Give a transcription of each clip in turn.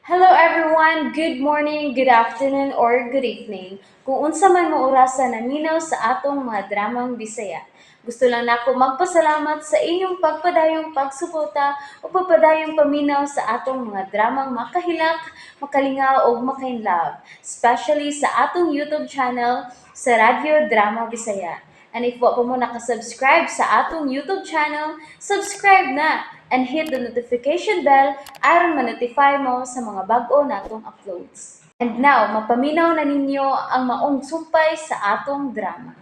Hello everyone! Good morning, good afternoon, or good evening. Kung unsa man mo orasa naminaw sa atong mga dramang Bisaya. Gusto lang nako magpasalamat sa inyong pagpadayong pagsuporta o pagpadayong paminaw sa atong mga dramang makahilak, makalingaw ug makainlove, especially sa atong YouTube channel sa Radyo Drama Bisaya. And if wa pa mo nakasubscribe sa atong YouTube channel, subscribe na and hit the notification bell aron ma-notify mo sa mga bag-o natong uploads. And now, mapaminaw na ninyo ang maong sumpay sa atong drama.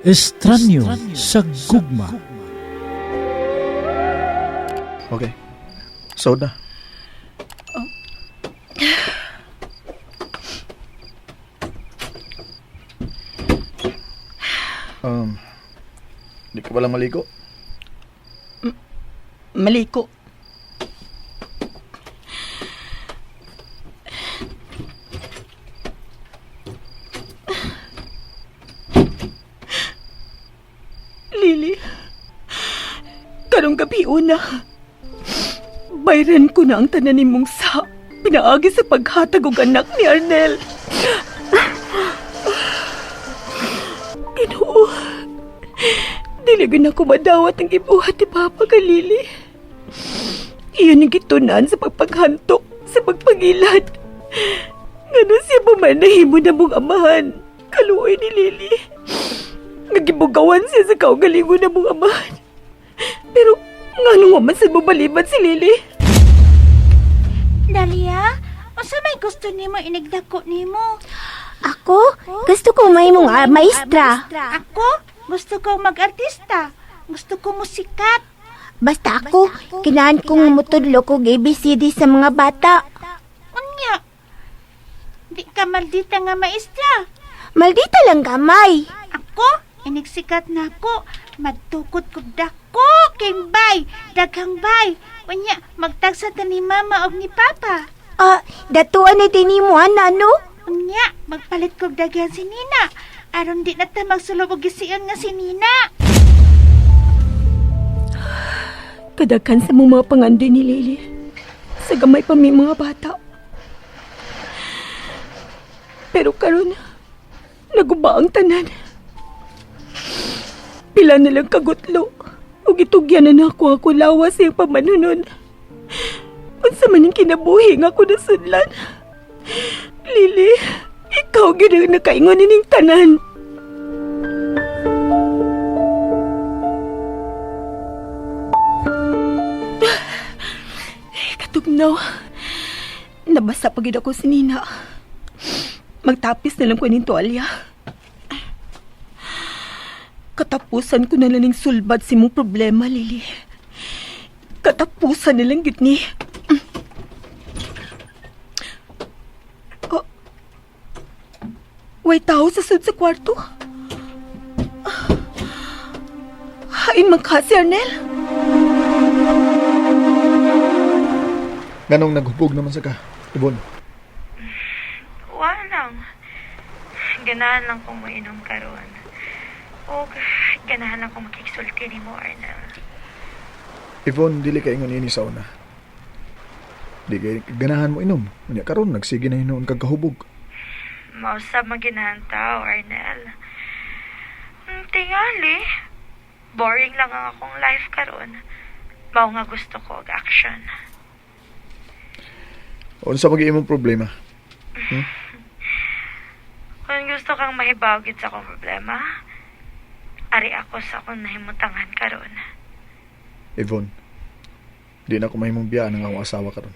Estranyo sa gugma. Okay. Soda. Um, di ka pala maligo? Maliko. Lily, karong gabi una, bayran ko na ang tanan nimong sa pinaagi sa paghatag og anak ni Arnel. Ginoo, dili gyud ako madawat ang gibuhat ni Papa kay Lily. Iyon ang gitunan sa pagpaghantok, sa pagpangilad. Ngano siya pa man nahimo na mong amahan? Kaluoy ni Lily. Nagibugawan siya sa kaugalingon na mong amahan. Pero ngano nga man sad mo baliban si Lily? Dalia, unsa may gusto nimo inigdako nimo? Ako? Gusto ko may mga maestra. Ako, gusto ko mag-artista. Gusto ko musikat. Basta ako, kinahan kong mutudlo kog ABCD sa mga bata. Unya. Di ka maldita nga maestra. Maldita lang gamay. Ako, inigsikat na ako. Magtukod kog dako king bay, daghang bay. Unya, magtagsa ta ni mama og ni papa. Ah, datuan ni dinimo ana no? Unya, magpalit kog daghan si Nina. Aron di na ta magsulob og gisian nga si Nina. Kadaghan sa mong mga pangandoy ni Lily. Sa gamay pa may mga bata. Pero karon, naguba ang tanan. Pila na lang kagutlo. Ug itugyan na nako ako lawas sa iyang pamanunon. Unsa man ang kinabuhi nga ako nasudlan. Lily, ikaw gyud ang nakaingon nining tanan. Katugnaw. Nabasa pa gid ako si Nina. Magtapis na lang ko ning tuwalya. Katapusan ko na lang ning sulbad si mong problema, Lily. Katapusan na lang gid ni. Oh. Way tao sa sud sa kwarto. Hain man ka si Arnel. Nganong naghubog naman sa ka, Ibon? Wala lang. Ganahan lang kong mainom karon. O ganahan lang kong makiksulti ni mo, Arnel. Ibon, dili ka ingon ini sa una. Di kay ganahan mo inom. Unya karon nagsige na hinuon kag kahubog. Mausab maginahan tao, Arnel. Tingali. Boring lang ang akong life karon. Mao nga gusto ko og action. Unsa pag imong problema? Kung gusto kang mahibaw gid sa akong problema, ari ako sa akong nahimutangan karon. Yvonne, di na ako mahimong biyaan ang akong asawa karon.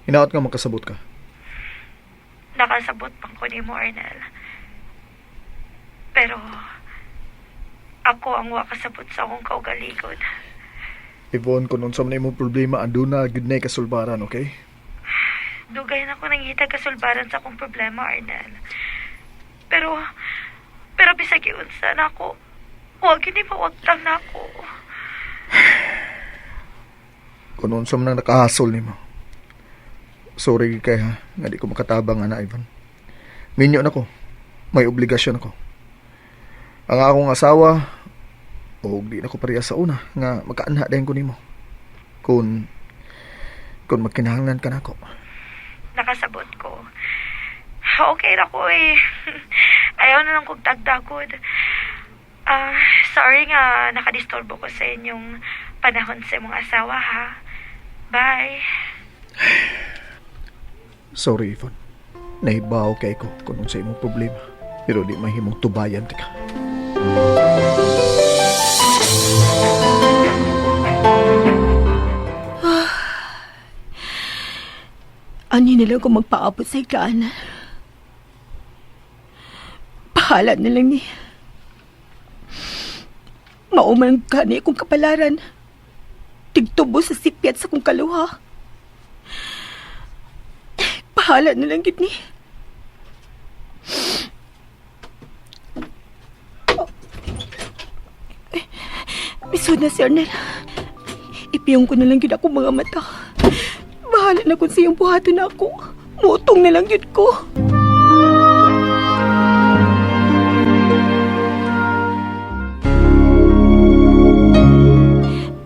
Hinaot nga makasabot ka. Nakasabot pang ko nimo, Arnel. Pero ako ang wa kasabot sa akong kaugalingon. Yvonne, kung unsa man imong problema, aduna gyud nay kasulbaran, okay? Dugay na ko nangita kasulbaran sa akong problema, Arnel. Pero, pero bisag iunsa na ako, huwag hindi mawagtang na ako. Kung unsa man ang nakahasol nimo. Sorry kay ha, nga di ko makatabang ana, Ivan. Minyo na ko. May obligasyon ako. Ang akong asawa, og di na ko pareha sa una nga makaanha dayon ko nimo. Kung Kung magkinahanglan ka nako. Nakasabot ko. Okay ra ko eh. Ayaw na lang kong tagdagod. Ah, sorry nga nakadisturbo ko sa inyong panahon sa imong asawa ha. Bye. Sorry, Yvonne. Nahibaw kay ko kung sa imong problema. Pero di mahimong tubayan ka. Ani na lang kung magpaabot sa higaan. Bahala na lang ni. Mauman gani akong kapalaran. Tigtubo sa sipyat sa kong kaluha. Bahala na lang gid ni. Oh. Eh, Misod na si Arnel. Ipiyong ko na lang gid ako mga mata. Bahala na kung siyang buhaton na ako. Mutong na lang yun ko.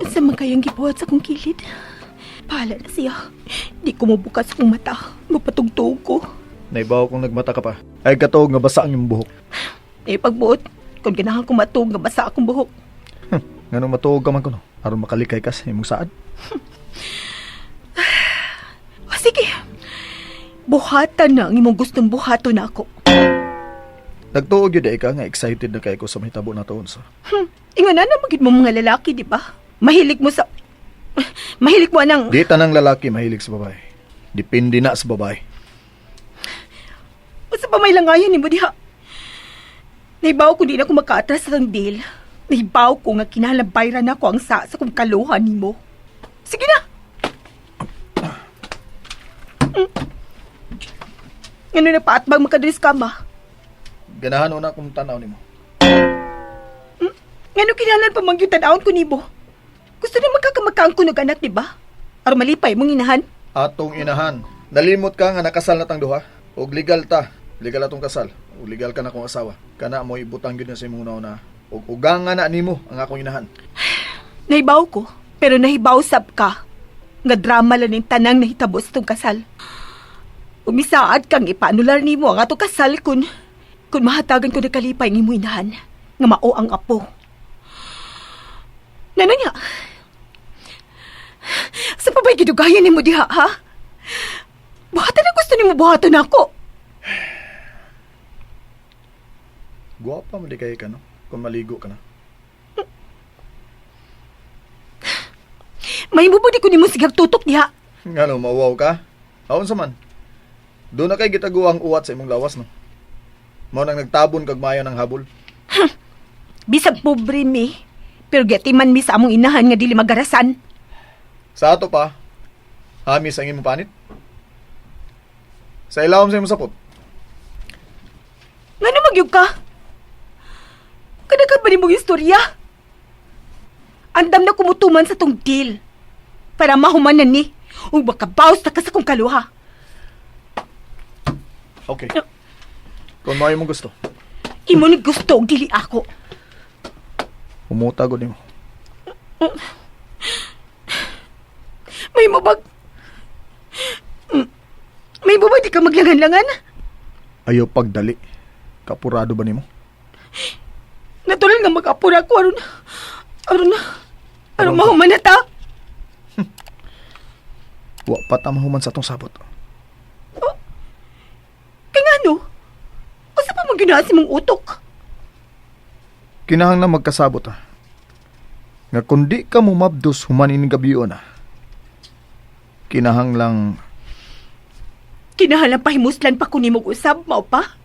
Sa man kayang gibuhat sa kong kilid? Bahala na siya. Di ko mabukas akong mata. Mapatugtog ko. Naibaw kong nagmata ka pa. Ay katuog nga basa ang imong buhok. Eh, pagbuot, kung ganahan ko matug, nga basa akong buhok. Nganong matuog ka man kuno? Aron makalikay ka sa imong saad. O, sige. Buhatan na ang imong gustong buhaton na ako. Nagtuog yun ka nga excited na kay ko sa mahitabo na taon sa. Inga na naman gid mo mga lalaki, di ba? Mahilig mo sa... Mahilig mo anang... Di tanang lalaki mahilig sa babae. Depende na sa babae. Usa pa may langayan nimo diha. Naibaw ko di na ako makaatras sa tang deal. Naibaw ko nga kinahanglan bayran ako ang sa kong kaluhan nimo. Sige na. Ngano na paatbang makadris ka ma? Ganahan una akong tanaw nimo. Ngano kinahanglan pa mangyud tan-awon ko nimo? Gusto ni magkakamagkaang ko anak, di ba? Aron malipay mong inahan. Atong inahan. Nalimot ka nga nakasal na tang duha. Og legal ta. Legal atong kasal. Og legal ka na akong asawa. Kana mo ibutang gyud na sa imong una. Og uganga na nimo ang akong inahan. Nahibaw ko, pero nahibaw sab ka. Nga drama lang ning tanang nahitabo sa tong kasal. Umisaad kang ipaanular nimo ang atong kasal kun mahatagan ko nagkalipay ng imong inahan nga mao ang apo. Nano niya? Sa pabay gidugayan nimo diha, ha? Buhatan na gusto nimo buhaton ako. Guwapa mo di kay ka no? Kung maligo ka na. May mubudi ko nimo sigag tutok diha. Ngano mauwaw ka? Aon sa man. Doon na kay gitago ang uwat sa imong lawas no. Mao nang nagtabon kag mayo ng habol. Bisag pobre mi, pero giatiman mi sa among inahan nga dili magarasan. Sa ato pa, hamis ang imong panit. Sa ilawom sa imong sapot. Ngano magyug ka? Kadaghan ba nimong istorya? Andam na kumutuman sa tong deal. Para mahumanan ni, ug makabawas na ka sa kong kaluha. Okay. Kung mao imong gusto, Imo ni gusto og dili ako. umuta gud nimo. May mabag... May mabag di ka maglangan-langan? Ayaw pagdali. Kapurado ba nimo? Natural nga mag-apura ko aron aron aron mahuman na ta. Wa pa ta mahuman sa atong sabot. Kay ngano? Usa pa man ginaas imong utok? Kinahanglan magkasabot ha. Nga kung di ka mumabdos human ining gabion ha. Kinahanglang Kinahanglan pahimuslan pa ko nimog usab mao pa.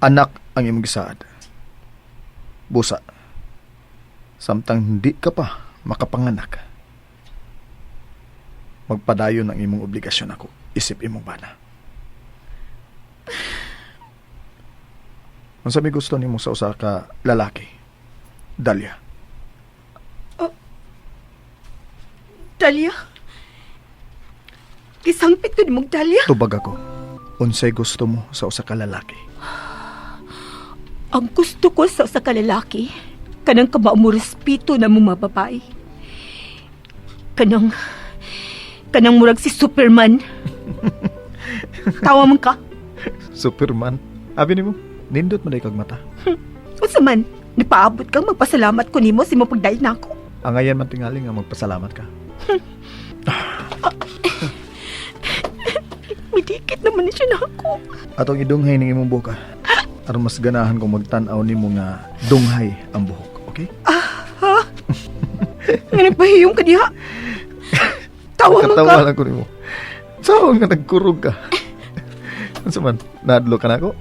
anak ang imong gisaad. Busa. Samtang hindi ka pa makapanganak. Magpadayon ang imong obligasyon ako. Isip imong bana. Unsa may gusto nimo sa usa ka lalaki? Dalia. Dalia. Gisangpit ko nimog Dalia. Tubag ako. Unsay gusto mo sa usa ka lalaki? Ang gusto ko sa usa ka lalaki, kanang kamao mo respeto na mong mga babae. Kanang Kanang murag si Superman. Tawa man ka. Superman. Abi nimo, nindot man kag mata. Unsa man, nipaabot kang magpasalamat ko nimo sa imong pagdait nako. Angayan man tingali nga magpasalamat ka. Midikit naman ni siya nako. Atong idunghay ning imong buhok ah. Aron mas ganahan kong magtan-aw nimo nga dunghay ang buhok, okay? Ha? Nga nagpahiyong ka diha. Tawa man ka. Katawa lang ko nimo. Sao nga nagkurog ka? Unsa man, nahadlok ka nako?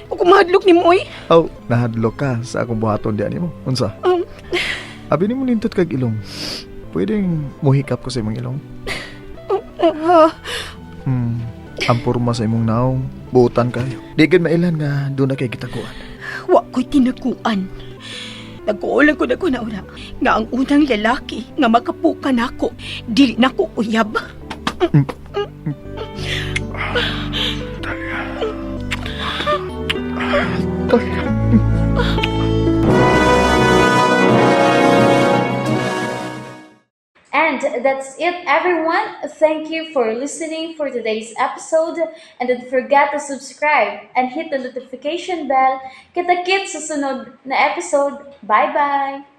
O kumahadlok nimo oy. Aw, nahadlok ka sa akong buhaton diha nimo. Unsa? Abi nimo nindot kag ilong. Pwedeng muhikap ko sa imong ilong. Ah, Ang porma sa imong naong, buutan kayo. Di gid mailan nga doon na kay gitaguan. Wa ko'y tinaguan. Nag-uulang ko na ko na una nga ang unang lalaki nga makapuka nako, dili nako uyab. And that's it, everyone. Thank you for listening for today's episode. And don't forget to subscribe and hit the notification bell. Kita-kits sa sunod na episode. Bye-bye!